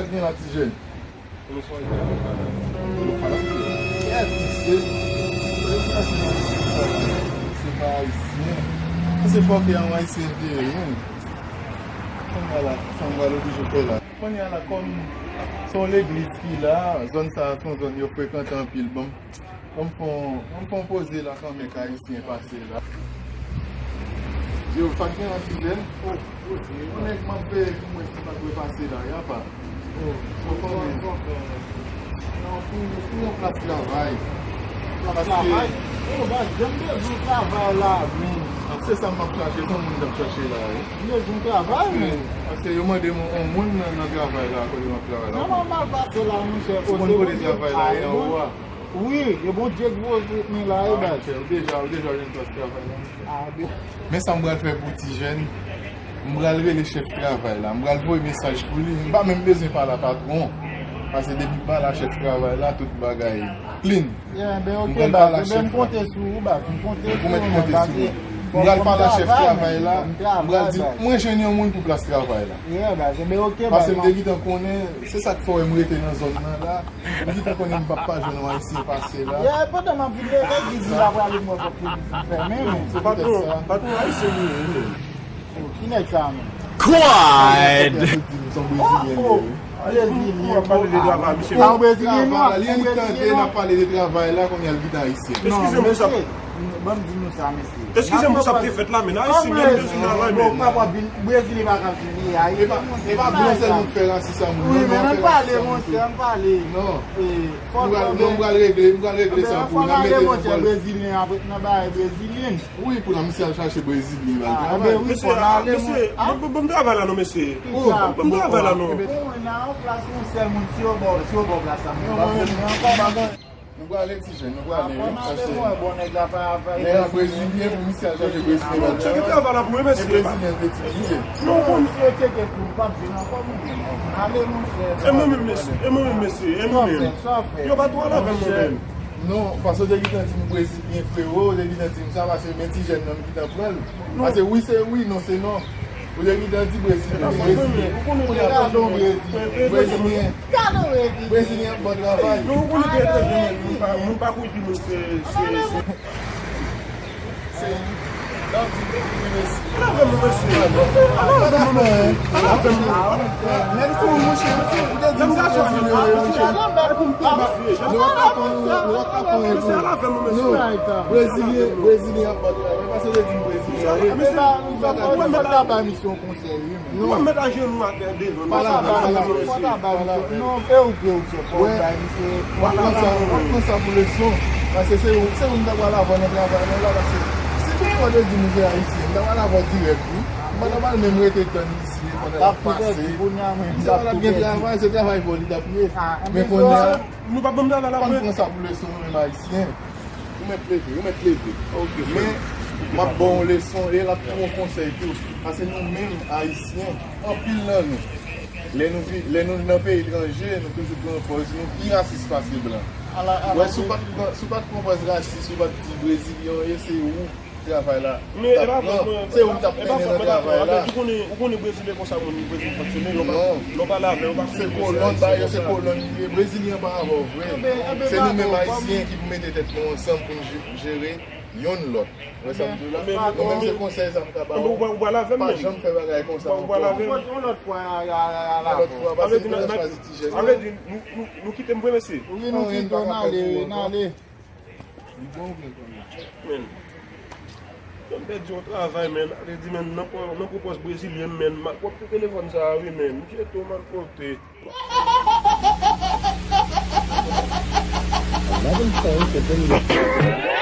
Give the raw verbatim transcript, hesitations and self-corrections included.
Gen la ti jèn. Konnen se yon Ayisyen ki pale. Konnen fanatik la. Kèt, misye. Se pa Ayisyen. Se fòkè yon Ayisyen te ye, wi. Kounye a la, sa m pral oblije fè la. Kounye a la, kòm se yon legliz ki la, zòn sa a se yon zòn yo frekante anpil. Bon, Ban m fè yon, ban m fè yon poze la kanmenm, Ayisyen pase la. Yo, sa k gen an ti jèn? Oh, poze. Yon nèg m ap veye pou mwen si pa dwe pase la, y a pa. Oh, ou konnen. Non, pou, pou yon plas travay. Plas travay? Oh, baz, m bezwen travay la, men. Se sa m ap chache, se yon moun m ap chache la, wi. M bezwen travay, men. Paske yo mande m yon moun nan, nan travay la, kote m ap travay la. Sa m ap pase la, monchè, ou konn kote travay la ye anwo a. Wi, e Bondye k voye nou la, e baz. Ah, ok, ou deja, ou deja jwenn plas travay la. Ah, ben. Men sa m pral fè pou ti jèn, m pral rele chèf travay la, m pral voye mesaj pou li, m pa menm bezwen pale a patwon, paske depi m pale a chèf travay la, tout bagay clean. Yeah, ben, ok, baz, ben, m konte sou ou, baz, m konte sou ou, men, paske m pral pale a chèf travay la, m pral di, mwen jwenn yon moun pou plas travay la. Yeah, baz, ben, ok, baz. Paske m te gentan konnen, se sa k fè w wè m rete nan zòn nan la. M gentan konnen m p ap pa jwenn yon Ayisyen pase la. Yeah, pandan m ap vin legliz la, prale mwen pòt legliz li fèmen, men. Se patwon, patwon Ayisyen li ye, li. Oh, ki nèg sa a, men? Quiet! Yo di m se yon Brezilyen li ye, wi. Brezilyen, pale de travay, misye. Sa yon Brezilyen, non? Li tande n ap pale de travay la, kounye a l gentan Ayisyen. Non, mesye, ban m di nou sa, mesye. Eskize m pou sa k te fèt la, men Ayisyen menm bezwen travay, men. Brezilyen pa ka vini Ayiti. E pa, e pa blan sèlman k fè rasis a moun, non, men ann pale, monchè, ann pale. Non. Fò n pral, non, m pral regle, m pral regle sa pou nou. N ap mete nou bò. Brezilyen ap ret nan bagay brezilyen. Wi, pou la, misye al chache brezilyen, l al travay. Mesye, mesye, ban m travay la non, mesye. Ban m travay la non. Bon, nan yon plas yon sèl moun, si yo ba w, si yo ba w plas la, men pa vini ankò, pa gen. Nou prale ti jèn, nou prale, wi. Paske lè a brezilyen, pou misye al chache brezilyen. Tcheke travay la pou mwen, mesye. E brezilyen te titile. Non, bon, misye tcheke pou l p ap vin ankò, mwen menm. Ale, monchè. E mwen menm, mesye. E mwen menm, mesye. E mwen menm. Yo pa twò al avè m, mwen menm. Non, paske w te gentan di m brezilyen, frewo, w te gentan di m sa, paske men ti jèn nan m gentan pran l. Paske wi se wi, non se non. Ou te gentan di brezilyen, brezilyen. Ou konnen brezilyen. Brezilyen ap bon travay. Non, ou konnen ke etranje, moun pa, moun pa kouri di moun se, se, se. Se, lè w di, al avè m, mesye. Al avè m, mesye. Al avè m. Menm si w mouche, ou te di m se brezilyen, mesye. Nou pa ka fè, nou pa ka fè yon repo. Mesye, al avè m, mesye. Non, brezilyen, brezilyen ap bon travay. Paske ou te di m brezilyen. Mesye, ou pa ka fè yon repo. Konsèy, wi, men. Ou pa mèt ajenou atè devan. Pala, pala, pala. Non, e ou ke ou se fò bay misye. W ap pran sa, w ap pran sa pou leson. Paske se ou, se ou m ta pral avè nan travay mwen la, paske si tout fwa w te di m ou se ayisyen, m ta pral avè w dirèk, wi. M pa ta pral menm rete tann misye pandan l ap pase. Misye pa t ap gen travay, se travay pa w li t ap ye. Men kounye a, nou pa ban m travay la vre. Fò n pran sa pou leson, nou menm ayisyen. Ou mèt leve, ou mèt leve. Ok, frè. Men, m ap ba w yon leson e l ap tou yon konsèy tou. Paske nou menm, ayisyen, anpil nan nou, lè nou vi-, lè nou nan peyi etranje, nou toujou pran pòz nou pi rasis pase blan. Wè, si w pa t pran, si w pa t pran pòz rasis, si w pa t di brezilyen w ye, se ou travay la t ap pran. Se ou ki t ap mennen nan travay la. Ou konnen, ou konnen brezilyen konsa moun brezilyen fonksyone, lè w pa, lè w pale avè yo, yo pa fini. Se kolòn, ba yo se kolòn li ye. Brezilyen pa avè w vre. Se nou menm ayisyen ki pou mete tèt nou ansanm pou n je-, jere youn lòt. Wè sa m di w la? Nou menm se konsèy sa m ka ba w. Ou pral avè m menm. Pa janm fè bagay konsa ankò. Yon lòt fwa, yon lòt fwa, paske nou chwazi ti jèn. Sa vle di, nou, nou, nou kite m vre, mesye? Wi, nou kite w, n ale, n ale. Li bon vre, kòm. Men. Yo m pèdi yon travay, men. Ale di, men, nan pò, nan pò pòs brezilyen, men. M al pwòpte telefòn sa a, wi, men. M jete w, m al pwòpte. Imagine playing for ten years.